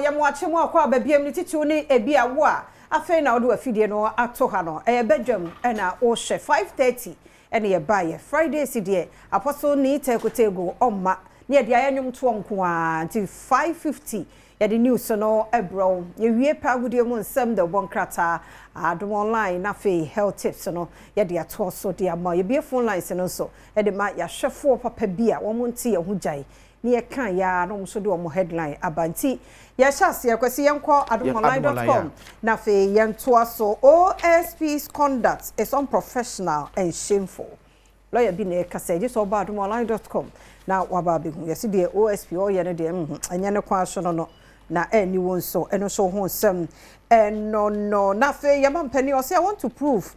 Yɛ mo akye mo akɔ aba biam ne titiw ne ebi a wo a afei na wode w'afidie no ato ha no. Ɛyɛ badwam ɛna wohwɛ 5:30 ɛna yɛbaeɛ. Fridays deɛ Apostle Nii Teeko ɔmma ne yɛde ayɛ nnwomtoɔ nko ara, nti 5:50 yɛde news no ɛbrɛ wo. Yɛwie pɛ, agodie mu nsɛm de wobɔ nkrataa, Adom Online, na afei health tips no yɛde atoɔ so de ama. Yɛbie phone lines no nso ɛde ma yɛahwɛfoɔ papa bi a wɔn nte yɛn ho gyae ne yɛka yɛa na wɔn nso de wɔn headline aba. Nti yɛhyɛ aseɛ, Kwasi, yɛnkɔ adomonline.com na afei yɛntoa so. "OSP's conduct is unprofessional and shameful." Lawyer bi na ɛkasa gye sɛ ɔba adomonline.com na waba abɛhu. Yɛsi deɛ OSP ɔyɛ no deɛ, ɛnyɛ ne kwan so no na ɛni wɔn nso ɛno nso ho nsɛm ɛno no. Na afei yɛma mpanin ɔsɛ, "I want to prove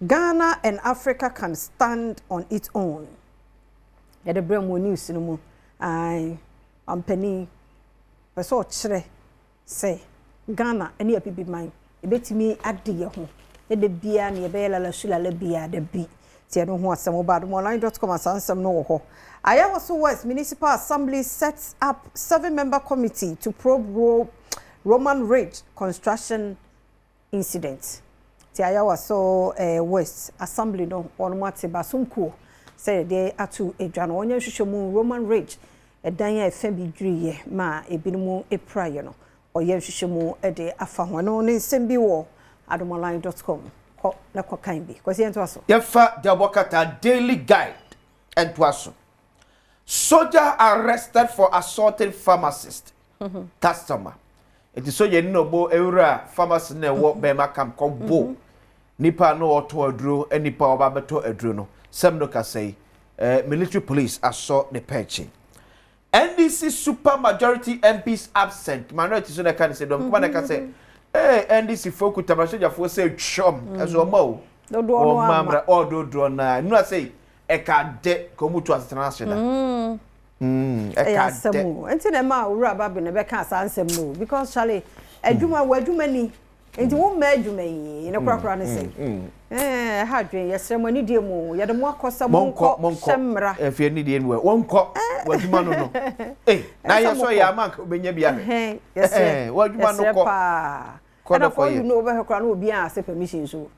Ghana and Africa can stand on its own." Yɛde brɛ mu news no mu ayi, mpanin pɛ sɛ ɔkyerɛ sɛ Ghana ne Abibiman ebɛtumi ade yɛ ho ne de bia ne yɛbɛyɛ lala su lala bia da bi. Tí ɛno ho asɛm wɔ adomonline.com, asa nsɛm no wɔ hɔ. Ayawaso West Municipal Assembly sets up seven-member committee to probe Roman Ridge construction incident. Ti Ayawaso West Assembly no, wɔn ate basomkuo sɛ yɛde ato edwa no, wɔnyɛ nhwehwɛmu Roman Ridge ɛdan a ɛfɛ bi dwiriiɛ ma ebinom epiraeɛ no, ɔyɛ nhwehwɛmu de afa ho. Ɛno ne nsɛm bi wɔ adomonline.com, kɔ na kɔ kan bi. Kwasi, yɛn to aso. Yɛfa Deɛ Daily Guide ɛntoa so. Soldier arrested for assaulting pharmacist customer. Eti soldier ni na ɔbɔ ewura pharmacy na ɛwɔ Bɛrima Camp kɔ bo nipa no ɔtɔ aduro, nipa a ɔba abɛtɔ aduro no. Sɛm no kasa yi, military police asɔ ne pɛɛkyi. NDC super majority MPs absent. Minority so na ɛka ne sɛ dɔm kuma na ɛka sɛ NDC fo kuta mmarahyɛgyafoɔ sɛ twɛm ɛso ɔma o. Dodoɔ no ɔma ama. Mmara ɔdodoɔ naa nnura sɛ ɛka dɛ ka ɔmu tu asetena ase da. Ɛyɛ Ɛka asɛm dɛ. O, nti na ɛma owura Babi na ɛbɛka saa nsɛm no o, because Charlie, adwuma wɔ adwuma ni, nti wo mma adwuma yi ne korakora ne sɛ ɛha adwene. Yɛsrɛ mo, anidie mu yɛde mo akɔ sɛ monkɔ. monkɔ Monkɔ. hyɛ mmara. Ɛfie ni deɛ no wɔnkɔ w'adwuma no na Ɛsɛ yɛ sɔ mokɔ. yɛ ama nka wobɛnya bi ahwɛ. Ɛhɛn, yɛsrɛ. W'adwuma no yɛsrɛ kɔ. Paa. Kɔ ɛna na kɔ kɔyɛ. You know, wobɛhwɛ koraa na obi a ase permission so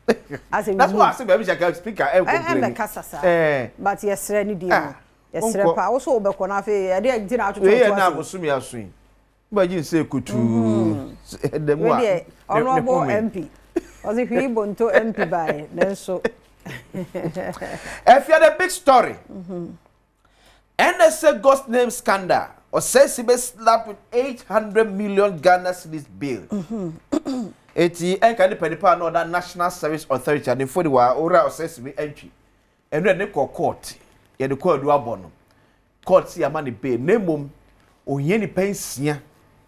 asɛ That's why I say baabi sɛ speaker complain. Ɛmɛkasa saa. But yɛsrɛ ne die mu. Ah, yɛsrɛ monkɔ. paa. Wo so wobɛkɔ no, afei ɛdeɛ nti na atoto Wei yɛ to na ase. abosom aso yi wobɛgye nsɛ kutuu ɛda mu Wei a deɛ ne honorable home. MP ɔse hwii bonto MP baeɛ nanso. Ɛfia, the big story, NSA ghost name scandal, Osei Assibey slapped with 800 million Ghana cedis bill. Eti ɛnka nipa nipa a na ɔda National Service Authority adefo de wa owura Osei Assibey entry ɛnu ɛde kɔ court, yɛde kɔ adu abɔ no court si ama ne bail, na emom ohia nipa 6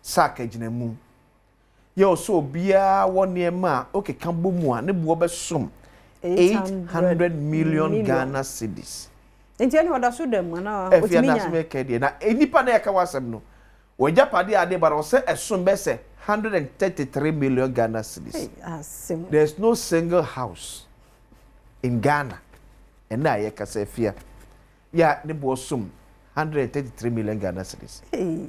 sɛ akagyina mu yɛ ɔsɛ obiara wɔ nneɛma a okeka bɔ mu a ne boɔ bɛsom 800 million Ghana cedis. Nti ɛne ɔda so da mu anaa? Ɛfi ɔtumi anaasɛ nya mɛka deɛ na nipa na yɛka w'asɛm no, wɔgyapadeɛ ade ba no ɔsɛ ɛsom bɛ sɛ 133 million Ghana cedis. Hey, asɛm. There is no single house in Ghana ɛna a yɛkasa afia yɛ a ne boɔ som 133 million Ghana cedis. Hey.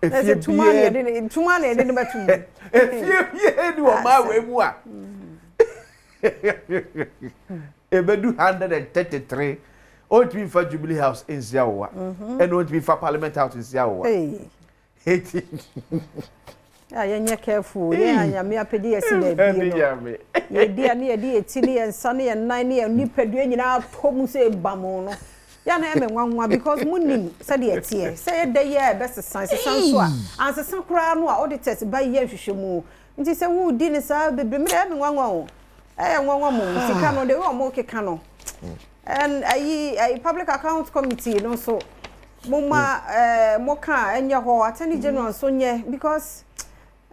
Efie Ɛsɛ tuma na biara yɛde ne tuma na yɛde ne bɛtum. Efie biara ni wɔ maa wei mu a ebedu 133. Ontumi nfa Jubilee House nsi awowa, ɛna ontumi nfa Parliament House nsi awowa. Hey. Eti A yɛnyɛ careful yɛn a Nyame apɛgye yɛsi baabi no. Nyame. Yɛdi a ne yɛde yɛ ti ne yɛn nsa ne yɛn nan ne yɛn nipadua nyinaa tɔ mu sɛ ebam no yɛn na ɛmɛ nwanwa, because mu nim sɛdeɛ ɛteɛ sɛ yɛda yi a ɛbɛsesa sesa nso a ansesa koraa no a auditors ba yɛ nhwehwɛ mu. Nti sɛ wodi ne saa bebree mmerɛ, ɛmɛ nwanwa o, ɛyɛ nwanwa mo sika no de wɔn mo keka no. And ayi Public Account Committee no nso, mo ma mo ka ɛnyɛ hɔ, Attorney General nso nyɛ, because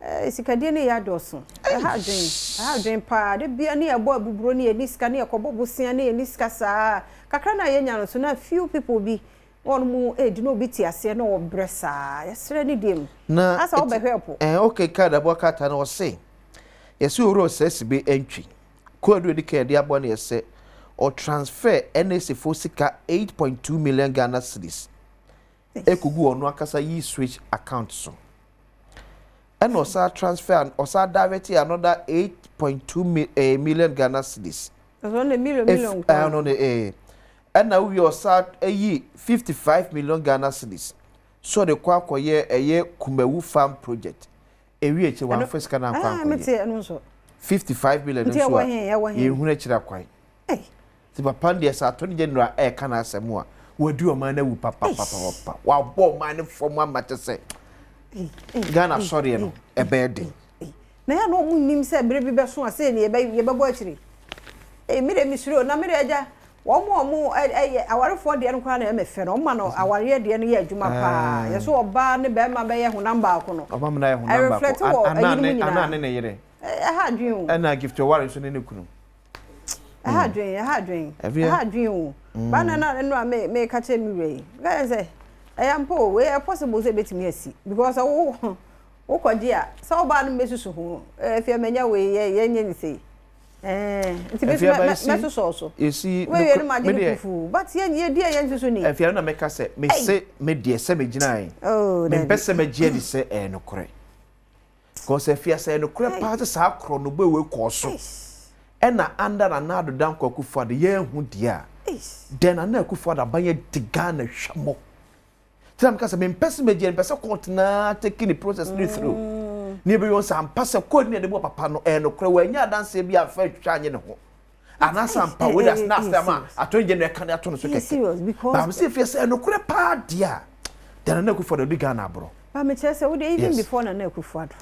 sikadie no yɛ adɔso. Ɛha adwen, ɛha adwen paa. De bia ne yɛbɔ abuburo ne yɛni sika ne yɛkɔbɔ bosea ne yɛni sika saa kakra na yɛnya no so na few people bi wɔn mu edi na obi te aseɛ na ɔbrɛ saa. Yɛsrɛ ne deɛ mu Na asa wobɛhwɛ po. Okay, card abɔ kata na ɔse yɛsɛ owura Osei Assibey Antwi kóòdù edi kan yɛde abɔ no, yɛsɛ ɔtransfer NSA fo sika 8.2 million Ghana cedis ekogu ɔno akasa yi switch account so. Ɛna ɔsan transfer, ɔsan direct another 8.2 million Ghana cedis. Ɛsɛ ɔno million million kwan. Ɛno ne ɛna wowie, ɔsan ayi 55 million Ghana cedis so ɔde kɔ akɔyɛ ɛyɛ Kumawu Farm Project. Ewie akyire, wɔamfa sika no ankɔ Ah, mete ankɔyɛ. Ɛno nso. 55 million Nti nso ɛwɔ a he, ɛwɔ he? Yɛnhunu akyire akwan. Ei. Nti papa no deɛ, sɛ Attorney General ɛɛka n'asɛm a, wadi ɔman no awu papapapapa, wabɔ ɔman no fam ama kyɛ sɛ Ghana sɔreɛ no ɛbɛyɛ den. Na yɛ na ɔmo nim sɛ bere bi bɛso a sɛ ne yɛbɛbɔ akyire. Ee, mi de mi suro na mi de agya wɔn a ɔmo ɛyɛ awarefoɔ deɛ no koraa na ɛmɛ fɛ no, ɔmo ma no awareɛ deɛ no yɛ adwuma paa. Yɛsɛ ɔbaa ne bɛrima bɛyɛ honam baako no. Ɔba mu na yɛ honam baako. Ɛreflect wɔ Ana ɛyinom ne nyinaa. Ana ne ne yere. Ɛha adwene o. Ɛna Gift ɔware nso ne ne kunu. Ɛha adwene, ɛha adwene. Ɛfia. Ɛha adwene o. Baa na ɛno a me ka kyerɛ mi wura yi ka kyerɛ sɛ ɛyɛ mpo o, wei ɛyɛ possible sɛ ebetumi asi because wo wokɔgye a, sɛ ɔbaa no mbɛsusu ho ɛfia mɛnya wei yɛ yɛnyɛ ne sei nti bɛsi Ɛfia ba esi- mɛsosɔ so. Esi wei yɛ no ma gye me ne deɛ fufu, but yɛ yɛ di a yɛn nsusu ni. Ɛfia no na mɛka sɛ mese me deɛ sɛ megyina yi, Oh, mempɛ dabi. sɛ mɛgye adi sɛ ɛyɛ nokorɛ, because ɛfia sɛ ɛyɛ nokorɛ paa sɛ saa korɔ no bɛwei kɔɔ so ɛna under Nana Addo Dankwa Akufo-Addo yɛnhu deɛ a, then Nana Akufo-Addo aban yɛ de Ghana hwɛ mɔ. Tí na meka sɛ mempɛ sɛ mɛgye, mempɛ sɛ court naa take the process ne through ne ɛbɛyɛ sɛ ampa sɛ court ne yɛde bɔ papa no ɛyɛ nokorɛ, wɔanya adanseɛ bi amfa atwitwa anye ne ho anaasɛ ampa wei da na asɛm a Attorney General ɛka ne ato no so Ɛyɛ kɛkɛ. serious because Baame sɛ efie sɛ ɛnokorɛ paa deɛ a, then Nana Akufo-Addo de Ghana aborɔ. Ba mekyerɛ sɛ wode even before Nana Akufo-Addo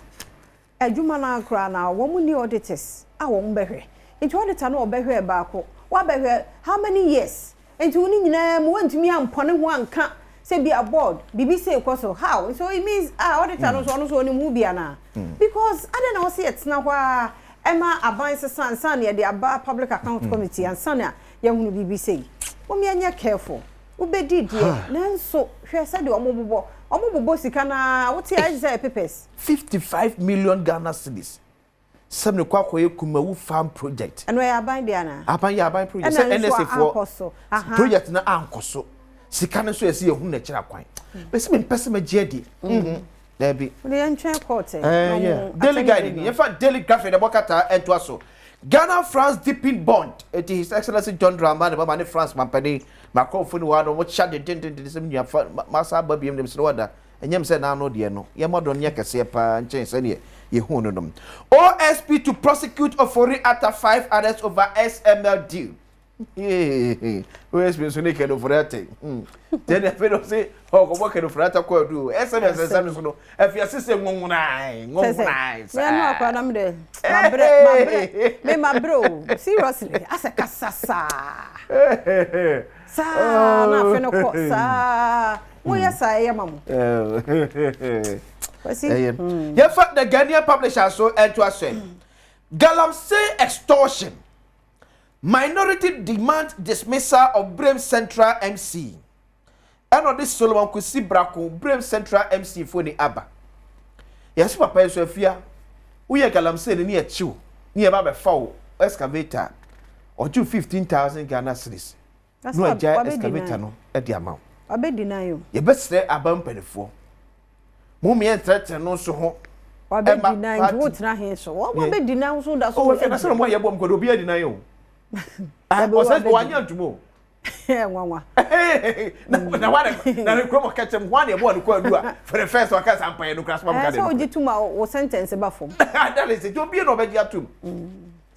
adwuma no akora na wɔn ni auditors a wɔn bɛhwɛ, nti auditor no ɔbɛhwɛ baako, wabɛhwɛ how many years? Nti wɔn nyinaa mu wɔntumi ampɔne ho anka sɛ bi a board biribi sɛ ekɔ so how. So it means, ah, auditor no nso, ɔno nso ɔnim ho bi ana? Because ade na wɔsi yɛtena hɔ a ɛma aban sesa ansa na yɛde aba Public Account Committee ansa na yɛhunu biribi sɛ yi. Wɔn yɛnyɛ careful. Wobɛdi deɛ, nanso hwɛ sɛdeɛ ɔmo bobɔ sika naa, wote ayɛ sɛ papers. 55 million Ghana cedis sɛ mene kɔ akɔyɛ Kumawu Farm Project. Ɛno ɛyɛ aban deɛ anaa? Aban yɛ aban project Ɛna sɛ nso NSA foɔ ankɔ so. Aha. Project no ankɔ so, sika no nso yɛsɛ yɛhu n'akyiri akwan. Bɛsɛ mempɛ sɛ mɛgye adi. Daabi. Wode yɛntwɛn court ɛ. Yeah. Daily Guide ni yɛfa Daily Graphic ɛbɔ kata ɛntoa so. Ghana France deepen bond. Eti His Excellency John Dramani Mahama ne France mampanin Macron fo ne wa no wɔn hyɛ dendendenden sɛ nua fa masa aba biem dem sɛ wada ɛnyɛm sɛ n'ano deɛ no yɛma dɔn nyɛ kɛseɛ paa nkyɛn sɛdeɛ yɛhu no nom. OSP to prosecute Ofori Atta, five others over SML deal. OSP nso ne Ken Ofori Atta tɛni afei na ɔsɛ ɔkɔbɔ Ken Ofori Atta kɔ adu SMS nsɛm so no afi ase sɛ nwonwonae nwonwonae. Saa no akora na mede mabrɛ, mabrɛ me, mabrɛ o, seriously, asɛ kasa saa saa na afei no kɔ saa moyɛ saa ɛyɛ ma mo. Kwasi. Ɛyɛ yɛfa The Ghanaian Publisher so ɛnto asɛ galamsey extortion, minority demand dismissal of Birim Central MC. Ɛna ɔde Solomon Kusi Brako, Birim Central MC fo ni aba. Yɛsɛ papa yi so afia woyɛ galamsey ne ne yɛkyiw ne yɛba abɛfa wo excavator, ɔgye 15,000 Ghana cedis na wagya excavator no de ama wo. Wabɛdi nan o. Yɛbɛsrɛ aba mpanimfoɔ mo mmea ntrɛtrɛ no nso ho. Wabɛdi nan, nti wotena he so wabɛdi nan so da so. Ɔwɔ fɛ na sɛ ɔmo ayɛ bɔ mu kɔdɔ obi adi nan o. Ɔsɛ wanyɛ ntumu o. Nwanwa. Na wa na ne kurom ɔka kyerɛ mu hwan na ɛbɔ ne kɔ adu a, for the first ɔka sɛ ampa yɛ no kura soma mu ka Ɛsɛ de no. Ogye tum a wo sentence ba fam. That is it. Obi na ɔbɛgye atum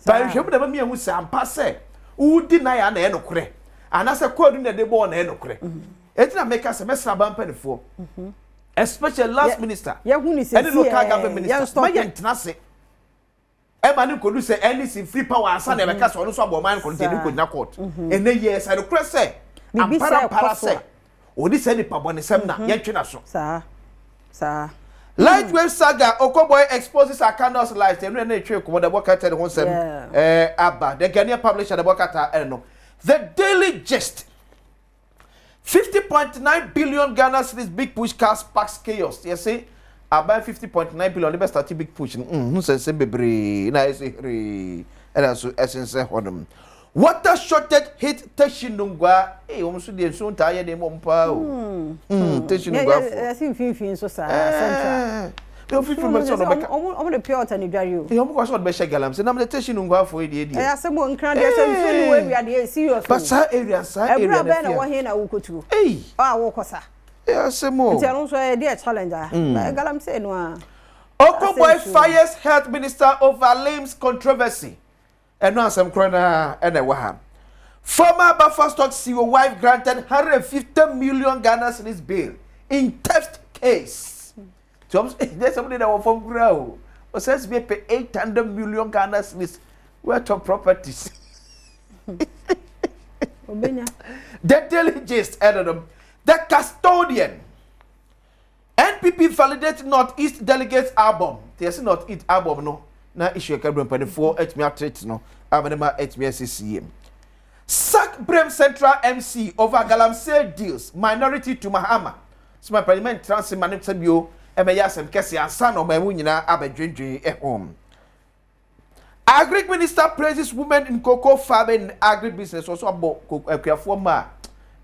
ba nhwɛ mu na bɛmi ehu sɛ ampa sɛ wudi nan a na ɛyɛ nokorɛ anaasɛ kɔɔdu na ɛde bɔɔ na ɛyɛ nokorɛ. Eti na meka sɛ mɛsra aba mpanimfoɔ, especially last minister yɛhu ne sɛ ɛne local government minister, ma yɛ ntena ase ɛma ne nkodu sɛ NDC free power ansa na ɛbɛka sɛ ɔno nso abɔ ɔman no kɔnɔ ne nkɔgyina court. Ɛnɛ yɛ sɛ nokorɛ sɛ Biribi sɛ ampara mpara ɛkɔ so sɛ a. Ɔde sɛ nipa bɔ ne nsɛm na yɛntwe na so. Saa saa. Lightwave saga, Okoboy exposes Akandoh's lies. Ɛnu ɛna etwe nkɔmɔ dɛbɔ kata ne ho nsɛm aba The Ghanaian Publisher dɛbɔ kata ɛno no. The Daily Gist, 50.9 billion Ghana cedis Big Push car sparks chaos. Yɛsɛ aban 50.9 billion de bɛ start Big Push no ho nsɛnsɛm bebree na ayɛ sɛ hiree ɛna nso ɛsensɛn hɔnom. Water shortage hit Teshie Nungua. Ee, wɔn nso deɛ nsuo ntaa yɛ de mu wɔn paa o. Teshie Nungua fo. Yɛsi mfimfini nso saa, central. Ofifiri mu sɛ ɔno bɛka. Ɔmo de pure water ne dware o. Ɛyɛ ɔmo kɔ sɛ ɔde bɛhyɛ galamsey na mede tɛhyi no nguafoɔ yi deɛ deɛ. Ɛyɛ asɛm o, Nkran deɛ sɛ nsuo ni wɔ area deɛ ɛyɛ serious o. But saa area saa area na fia. Ɛbura bɛn na ɛwɔ he na wokɔtuo? Ei. A wokɔ sa. Ɛyɛ asɛm o. Nti ɛno nso ɛyɛ deɛ challenge a. Galamsey no a. Okoboy fires health minister over limbs controversy. Ɛno asɛm korɔ no ara na ɛwɔ ha. Former Buffer Stock CEO wife granted 150 million Ghana cedis bail in theft case. Nti wɔn sɛ ɛnyɛ sɛ wɔde na wɔ fam koraa o. Ɔsɛ sɛ bi pɛ 800 million Ghana cedis worth of properties. Obenya. The Daily Gist ɛno no. The Custodian. NPP validate North East delegates album Nti yɛse North East album no na issue ɛka brɛ mpaninfoɔ atumi atrete no ama ne ma atumi asisi yie. Sack Brem Central MC over galamsey deals minority to Mahama Sɛ ma mpanin mɛntra ase ma ne nsa bio ɛmɛyɛ asɛm kɛse ansa na ɔman mu nyinaa abɛdwendwen ho. Agric minister praises women in cocoa farming and agribusiness. Ɔso abɔ akuafoɔ ma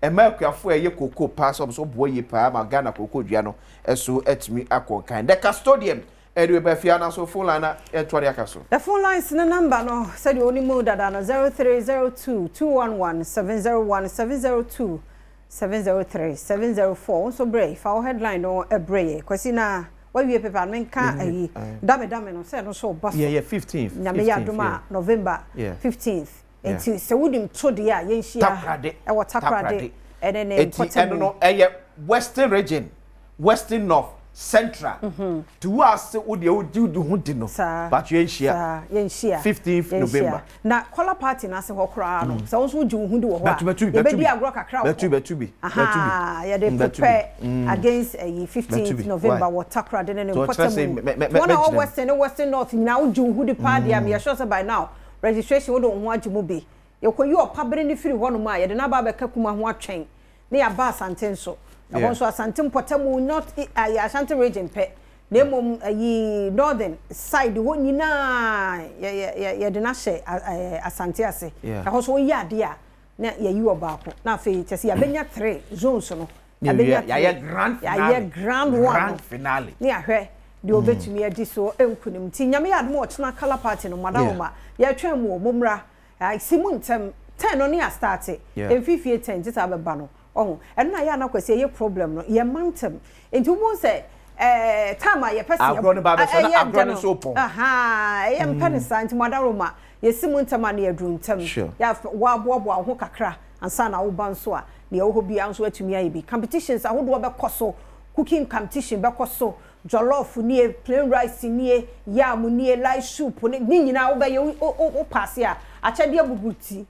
a ɛma akuafoɔ a ɛyɛ cocoa paa sɛ ɔmo so boa yie paa ma Ghana cocoa dua no ɛso atumi akɔ nkan. The custodian ɛde wei ba fie anaso phone line na ɛtoa de aka so. The phone lines no number no sɛdeɛ wonim mu dada no 0302 211 701 702 703 704 wo nso brɛ fa wo headline no brɛ yɛ Kwasi na Wawie paper no menka ayi dame dame no sɛ ɛno nso ba so. Yeah yeah 15th. Nyame yɛ adom a November 15th. Nti sɛ wonim to deɛ a yɛnhyia ɛwɔ Takoradi ɛne ne mpɔtamu. Eti ɛno no ɛyɛ Western region, Western North, Central. Ti wo ase wo deɛ wogye wo ho di no. But yɛnhyia. Saa yɛnhyia. 15th November. Na kɔla party no ase hɔ koraa no, sɛ wo nso wogye wo ho di wɔ hɔ a, yɛbɛdi agorɔ kakra wɔ hɔ. Ahaa, yɛde prepare against ɛyi 15th November wɔ Takoradi ne ne mpɔtam mu. Wɔn a wɔwɔ Western ne Western North nyinaa wogye wo ho di paa deɛ a, meyɛ sure sɛ by now registration wode wo ho agye mu bi. Yɛkɔyi ɔpabene no firi hɔnom a, yɛde no aba abɛka Kuma ho atwɛn na yɛaba Asante nso. Ɛhɔ nso Asante mpɔtamu, North, ayi Ashanti region pɛ, na mmom ayi Northern side hɔ nyinaa yɛ yɛ yɛ yɛde no ahyɛ Asante ase. Ɛhɔ nso woyɛ adeɛ a na yɛyi ɔbaako na afei kyɛ sɛ yɛabɛnya three zones no. Yɛabɛnya three. Yɛayɛ grand finale. Yɛayɛ grand one Grand finale. Ne yɛahwɛ deɛ ɔbɛtumi adi so nkunim. Nti Nyame yɛ adom a ɔkyena colour party no, Madawoma, yɛretwɛn mo o, mommra. Si mu ntɛm. Ten no ne astarte. Mfifie ten gye sɛ abɛba no. Wahu? Ɛno na ɛyɛ a na Kwasi ɛyɛ problem no. Yɛmma ntɛm. Nti wobɛhu sɛ ɛɛ time a yɛpɛ sɛ Agorɔ no ba abɛsɔ na ɛyɛ agorɔ dɛ no no, nso repɔn. ahaa, ɛyɛ mpɛ no saa. Nti mo adaworoma, yɛsi mu ntɛm a na yɛaduru ntɛm. Yɛ a woaboaboa wo ho kakra ansa na woba nso a, deɛ ɛwɔ hɔ biara nso woatumi ayɛ bi. Competitions ahodoɔ bɛkɔ so. Cooking competition bɛkɔ so. Jollof nie, plain rice nie, yam nie, light soup ne ne nyinaa wobɛyɛ wo wo wo paase a, akyɛdeɛ bubu ti.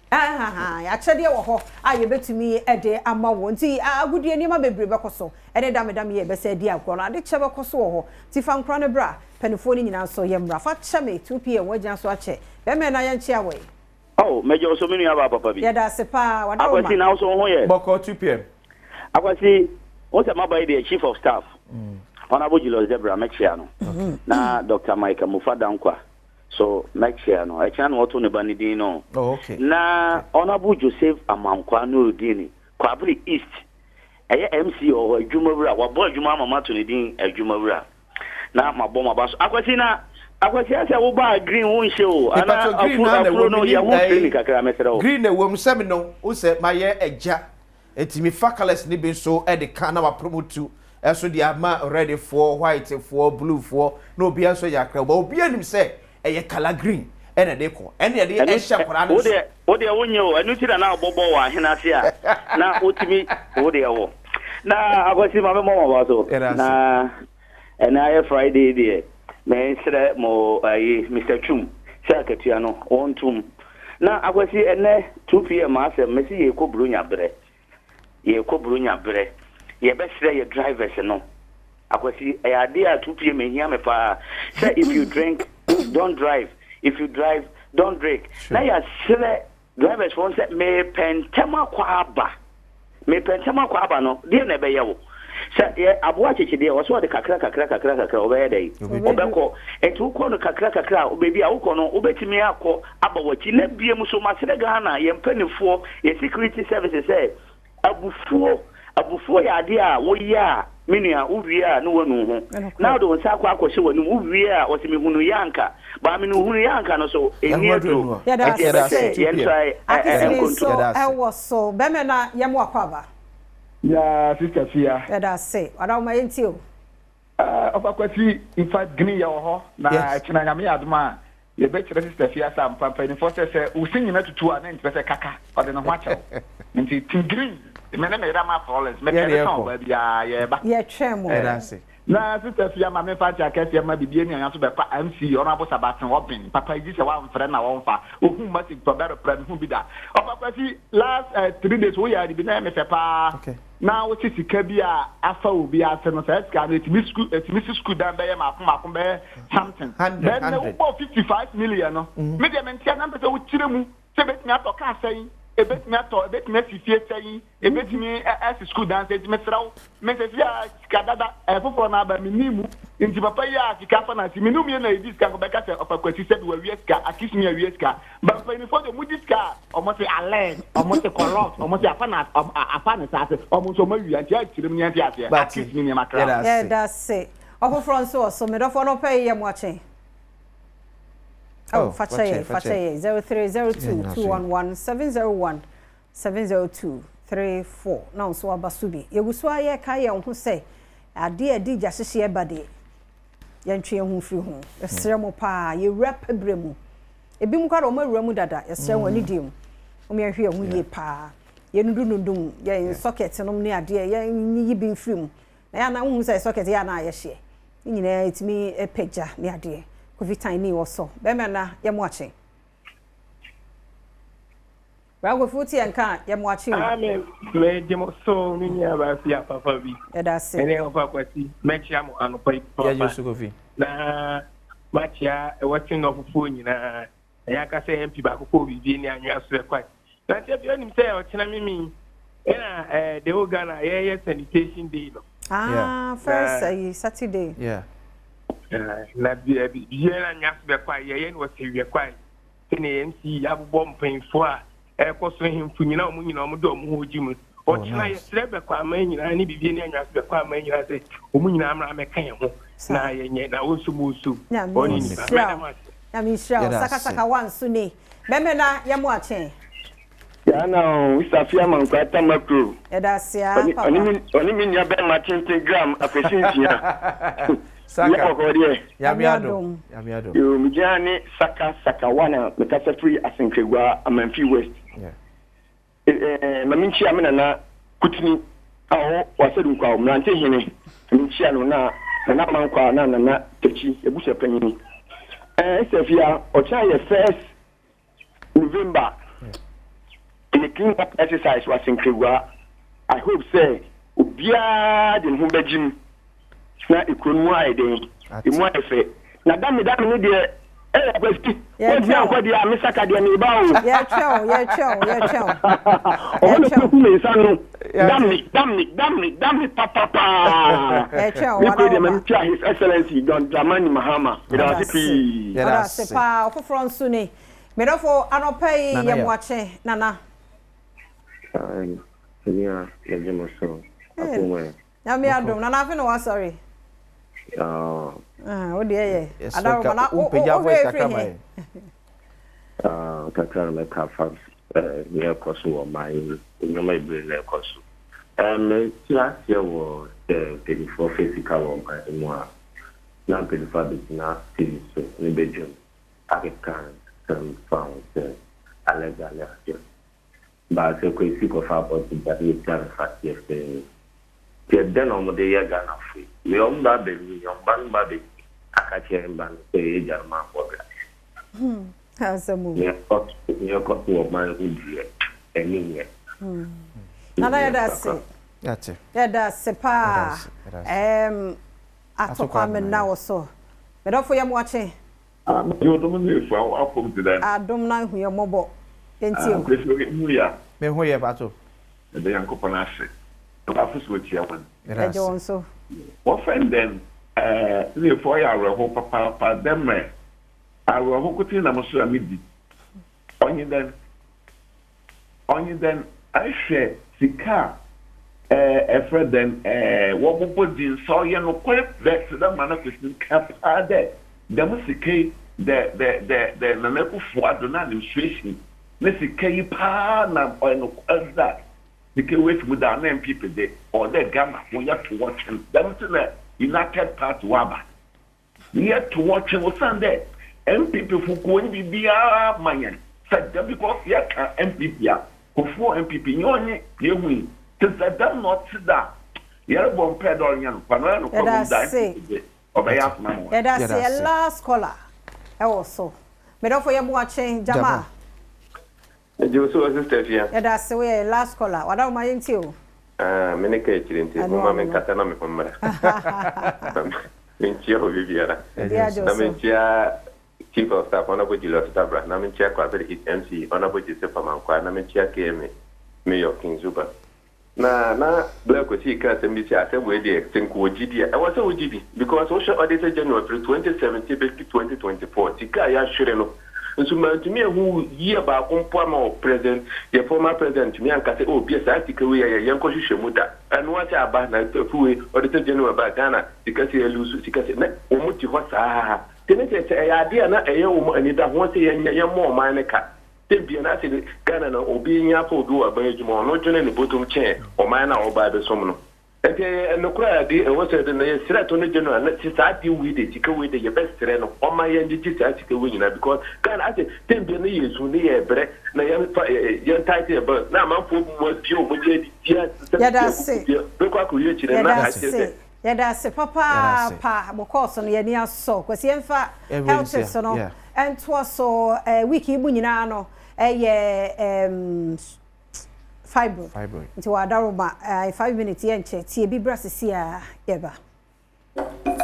Ahaha, akyɛdeɛ wɔ hɔ a yɛbɛtumi de ama wo. Nti agodie nneɛma bebree bɛkɔ so. Ɛne damedame yɛ yɛbɛsɛ adi agorɔ no. Adekyɛ bɛkɔ so wɔ hɔ. Nti fa nkora no bra. Panifoɔ no nyinaa nso yɛmmra. Fa kyɛ me 2pm woagyina so akyɛ. Bɛrima ɛna yɛnkyea wɔ yi. Oh, mɛgye wo so me nua baa papa bi. Yɛda ase paa, Wadaroma. Akwasi, na wo so wo ho yɛ? Bɔkɔɔ 2pm. Akwasi, wo sɛ maba yi deɛ Chief of Staff, Honourable Julius Debra mɛkyea no, na Doctor Mike Amufa Dankwa so mɛkyea no, ɛkyena na wɔto ne ba no din no. Oh, okay. Na Honourable Joseph Amankwaa Nurudini, Kwabere East, ɛyɛ MC wɔ hɔ, adwumawura, wabɔ adwuma ama mato ne din adwumawura. Na mabɔ m'aba so. Akwasi na Akwasi asɛ wo baa green wo nhyɛ o ana Mepatɔ green afuro na na afuro ɛwɔ no mi yɛ ho nim training kakra mesrɛ wo. Green na ɛwɔ mu sɛ me no wo sɛ mayɛ agya nti me fa colours no bi nso de ka na wa promotu nso de ama red foɔ white foɔ blue foɔ na obiara nso anya akra but obiara nim sɛ ɛyɛ colour green ɛna ɛde kɔ ɛna yɛde Ɛno ɛhyɛ nkwadaa no wo nso. deɛ wo deɛ wonyɛ o ɛno nti na na ɔbɔbɔ wɔ ahene ase a na wotumi wo deɛ wɔ na Akwasi ma me mmɔ m'aba so Yɛda ase. na Ɛnɛ ayɛ Friday deɛ mensrɛ mo ayi Mister Twum sɛ akatua no wɔntom. Na Akwasi ɛnɛ 2pm asɛm mese yɛrekɔ Buronya berɛ. Yɛrekɔ Buronya berɛ. Yɛbɛsrɛ yɛ drivers no. Akwasi ɛyɛ adeɛ a 2pm ɛhia me paa sɛ if you drink don't drive, if you drive don't drink. Na yɛasrɛ Drivers foɔ no sɛ, Mepɛ ntɛm akɔ aba. Mepɛ ntɛm akɔ aba no, deɛn na ɛbɛyɛ wo? Sɛ yɛ aboa kyekyedeɛ, ɔsɛ ɔde kakra kakra kakra kakra, ɔbɛyɛ dɛn? Ɔbɛkɔ. Nti wokɔ no kakra kakra a, baabi a wokɔ no, wobɛtumi akɔ aba w'akyi. Na biom nso, masrɛ Ghana, yɛn mpaninfoɔ, yɛn security services sɛ, abufuo, abufuo yɛ adeɛ a woyɛ a, Me nua, wowie a na woanu wo ho, na wode wo nsa akɔ akɔhyɛ w'anom, wowie a ɔse mehunuu yɛ anka, but menhunuu yɛ anka no so, ɛnni aduro. Yɛda Nti yɛbɛsɛ ase. yɛntrae Akisini nkonto. nso ɛwɔ so. Bɛmɛ na yɛmo akwaaba. Yeah sister Fia. Yɛda ase. Ɔdawoma yɛntie o. Eh Ɔfa Kwasi infact Guinea yɛwɔ hɔ na ɛkyena Nyame yɛ adom a yɛbɛkyerɛ sister Fia sɛ ampa mpaninfoɔ sɛ sɛ wo se nyina tutu a na nkyerɛ sɛ kaka ɔde ne ho akyɛ wo nti team green me ne me yere ama Florence mepɛ ne sɔn ɔbaa biara yɛɛba. Yɛtwɛn mo. Eh na sister Fia ma memfa nkyɛ akɛseɛ mma biribi ani ɔnya so bɛkɔ MC Honourable Sabaten ɔben papa yi gye sɛ wamfrɛ na ɔmfa ohun message pɛ ɔbɛrepra mehu bi da Ɔfa Kwasi last eh 3 days woyɛ ade bi na ɛyɛ me fɛ paa. Na wose sika bi a afa obi ase no saa sika no etumi sukuu etumi si sukuu dan bɛyɛ maako maako bɛyɛ something Hundred, bɛn na hundred. wobɔ 55 million no me deɛ mente ase na mpɛ sɛ wokyerɛ mu sɛ ebetumi atɔ kaa sɛn ebetumi atɔ ebetumi asi fie sɛn ebetumi asi sukuu dan sɛn nti mesrɛ wo me sɛ si a sika dada ɛfoforɔ no aba menni mu nti papa yi a sika afa no ase me ne wo mmienu na yɛdi sika nka ɔbɛka sɛ ɔfa kwasi sɛbi wawia sika akismi awia sika Ba mpanyinfoɔ deɛ ɔmo di sika a ɔmo se alleged ɔmo se corrupt ɔmo se afa na afa ne saase ɔmo nso ɔmo awia nti akyerɛ mu ne yɛnte aseɛ Bate akis ne nneɛma kra. yɛda ase. Yɛda ase. Ɔfoforɔ nso wɔ so. Me dɔfoɔ no pɛ yi yɛ mo akye. Oh, Oh, fakyɛ fakyɛ, yɛ, fakyɛ fakyɛ. yɛ. 0302 Yɛnyina so yɛ. 211 701 702 34 na wo nso waba so bi. Yɛgu so a yɛka yɛn ho sɛ adeɛ a ɛde gya hyehyeɛ ba deɛ yɛntwe yɛn ho mfiri ho. Yɛsrɛ mo paa, yɛwura pɛbrɛ mu. Ebi mu koraa wɔn awura mu dada, yɛsrɛ wɔn anidie mu. Wɔn yɛnhwɛ yɛn ho yie paa. Yɛnudunudum yɛn socket nom ne adeɛ, yɛnyiyi bi mfiri mu. Na yɛn anan wohu sɛ socket yɛ anan a yɛhyeɛ. Ne nyinaa ɛtumi pagya ne adeɛ. Kofi tan ni wɔ so. Bɛrima na yɛ mo akye. Bra Kofi wote yɛn ka a yɛ mo akye o. Amen. Megye mo so me nua baa fie afafa bi. Yɛda ase. Ɛne ɔfa Kwasi mɛkyia mo anɔpa yi Yɛgye papaapa so Kofi. na makyia ɛwɔ nɔfofoɔ nyinaa. Na yɛaka sɛ MP baako kɔɔ biribi ne anwea so ɛkwan. Na nkyɛ bi onim sɛ ɔkyena mimi ɛna the whole Ghana yɛyɛ sanitation day no. Ah, first ayi Saturday. Yeah. Na biribiara anwea so bɛkwan yɛyɛ no wɔ sɛ wiɛ kwan. Sɛnea MC abobɔ mpanyinfoɔ a ɛkɔ so hemfo nyinaa ɔmo nyinaa ɔmo de ɔmo ho gye mu. Oh, Ɔkyena nice. yɛsrɛ bɛkɔ aman nyinaa ne biribi ne anwea so bɛkɔ aman nyinaa sɛ ɔmo nyinaa mmra mmɛka yɛn ho na yɛnyɛ na wɔnsom wɔnsom Nyame ɔne nipa nhyira mɛda wo. mo ase. Nyame nhyira wo. Yɛda Saka ase. saka wa nso ni. Bɛmɛ na yɛ mo akye. Yana o, Safia Mankwa Tamakuro. Yɛda ase a Ɔne papa. ɔne me nua bɛrima tenten gram akwasi nsia. Yɛ Saka. kɔkɔɔ deɛ. Nyame Nyame adom. adom. Nyame adom. Yo, megyina ne Saka Saka wa na mekasa firi Asenkregua Amanfi West. Yeah. Ma menkyia me nana Kutini a ɔwɔ Wasadu Nkwa Mmerante Hene. Menkyia no na nana Mankwa na nana Takyi abusua panyin. Safia, ɔkyena yɛ first November. Ɛyɛ clean up exercise wɔ Asenkregua. I hope sɛ obiara de ne ho bɛgye mu na ekuro no mu ayɛ den, emu ayɛ fɛ. Na dame dame ne deɛ ɛyɛ Kwasi, wɔntumi Yɛtwɛn wo. ankɔ deɛ a me saka deɛ meba o. Yɛtwɛn wo, yɛtwɛn wo, yɛtwɛn wo. Ɔhɔ na Yɛtwɛn wo. kuku me nsa no. Dame dame dame dame papapaa. Yɛtwɛn wo, Me kuro deɛ wada ma wo me tua His Excellency John Dramani Mahama. Meda Ɔda ase ase. pii. Yɛda Ɔda ase ase. paa. Ɔfoforɔ nso ni. Medɔfo anɔpa yi Nana yɛ yɛ. mo akye. Nana. Nua, megye mo so. Akoma. Nyame adom. Nana afe na wasɔre. Ah, Ah, wo deɛ yɛ. Yɛsrɛ Adaroma ka na wo wompagya wo voice hwɛ kakra firi ma he. yɛn. Ah, kakra na mɛka fa nea ɛkɔ so wɔ ɔman yi mu. Nneɛma bebree na ɛkɔ so. Mete aseɛ wɔ sɛ mpanyinfoɔ fɛ sika wɔ ɔman yi mu a, na mpanyinfoɔ abɛgyina TV so ne badwam akeka nsɛm fa ho sɛ alɛga ne adeɛ. Baasɛ Kwasi kɔfa abɔnten ba ne yɛtua no fa yɛ fɛɛ. Nti ɛdɛn na wɔde yɛ Ghanafo yi? Wei ɔmo ba abɛnyin, ɔmo ba no ba abɛnyin aka kyerɛ mba no sɛ yɛ agya no ma abɔ bra. Asɛm o. Nea ɛkɔ so wɔ ɔman ho deɛ, ɛne nyɛ. Nana yɛda ase. Yɛate. Yɛda ase paa. Yɛda ase, yɛda ase. Atɔ kwame na wɔ so. Medɔfo yɛ mo akye. Yɛ ɔdɔm ne efu apɔm ti dɛ. Adom na hu yɛ mmɔbɔ. Yɛntie o. Kwesi mu ya. Me ho yɛ pato. Ɛdɛ Nyankopɔn ase. Afo so okyia wɔn. Yɛda Ɛgye wɔn ase. so. Wɔfɛn dɛn ne efu ɔyɛ awerɛho papaapa dɛ mmerɛ awerɛho kote nam so a medi. Ɔnye dɛn ahwɛ sika a Ɛfrɛ dɛn, wɔbobɔ dzin sɛ ɔyɛ nokwar dɛ tse dɛ ma na Kwesi reka paa dɛ dɛm sika yi the the the the Nana Akufo Addo n'administration ne sika yi paa na ɔyɛ nokwar dze a sika yi woefi mu dze a na NPP dze ɔwɔ dɛ Ghanafo yɛto wɔtwen dɛm ntsi na United Party wɔaba. Yɛto hɔ twe osiandɛ NPP fo kuo nye biribiara ma hɛn sɛ dɛm because yɛka NPP a Kufuor NPP nyɛ ɔnye yehu yi ntsi sɛ dɛm na ɔtse dze a yɛrobɔ mpaa dɛ ɔnnyɛ nokwar na ɔyɛ nokwar mbom dza NPP dze ɔbɛyɛ asɛm ama hɔn. Yɛda ase yɛ last caller ɛwɔ so medɔfo yɛ boakye gyama. Megye wo so o sister Afia. Yɛda ase woyɛ yɛ last caller wadaworoma yɛntie o. Ah me ne ka akyire nti momma me nkasa na me ho mmra. Menkyia obi biara. Na menkyia Chief of Staff Honourable Julius Dabra, na menkyia Kwabere East MC Honourable Joseph Amankwaa, na menkyia KMA Mayor King Zuba. Na na Blair Kwesi reka asɛm bi sɛ asɛm wei deɛ sɛ nka ɔgye di a, ɛwɔ sɛ wogye di because wohwɛ Auditor General firi 2017 bɛsi 2024 sika a yɛahwere no nso mantumi anhu year baako mpo ama wɔ president yɛ former president ntumi anka sɛ oh bia saa sika wei yɛ yɛnkɔ hwehwɛ mu da ɛno ara sɛ aba na afi wei Auditor General ba Ghana sika sɛ yɛlusu sika sɛ na wɔn te hɔ saa te ne sɛ sɛ ɛyɛ adeɛ a na ɛyɛ wɔn anidahoɔ sɛ yɛnyɛ yɛmmɔ ɔman no ka Sɛ bia na sɛ Ghana no obi nya afa obi wɔ aban adwuma ɔno dwene ne botom kyɛn ɔman no a ɔba abɛsom no. Nti ɛyɛ nokorɛ a ɛde ɛwɔ sɛ na yɛsrɛ Attorney General na sɛ saa adeɛ wei de sika wei de yɛbɛsrɛ no ɔma yɛn gyegye saa sika wei nyinaa because Ghana asɛ tɛm bia na yɛsu ne yɛbrɛ na yɛn fa yɛn tight yɛn belt na amanfoɔ mu abie wɔn gye adi bia sɛ Yɛda bia ase. kuku bia bɛkɔ akɔwie akyire na Yɛda akyerɛ ase. sɛ Yɛda ase papaapa mo course no yɛn ani asɔ. Kwasi yɛnfa health tips no ntoa so week yi mu nyinaa no ɛyɛ fibroid nti wɔ adaroma 5 minutes yɛnkyɛ tie bi bra sisi a yɛba.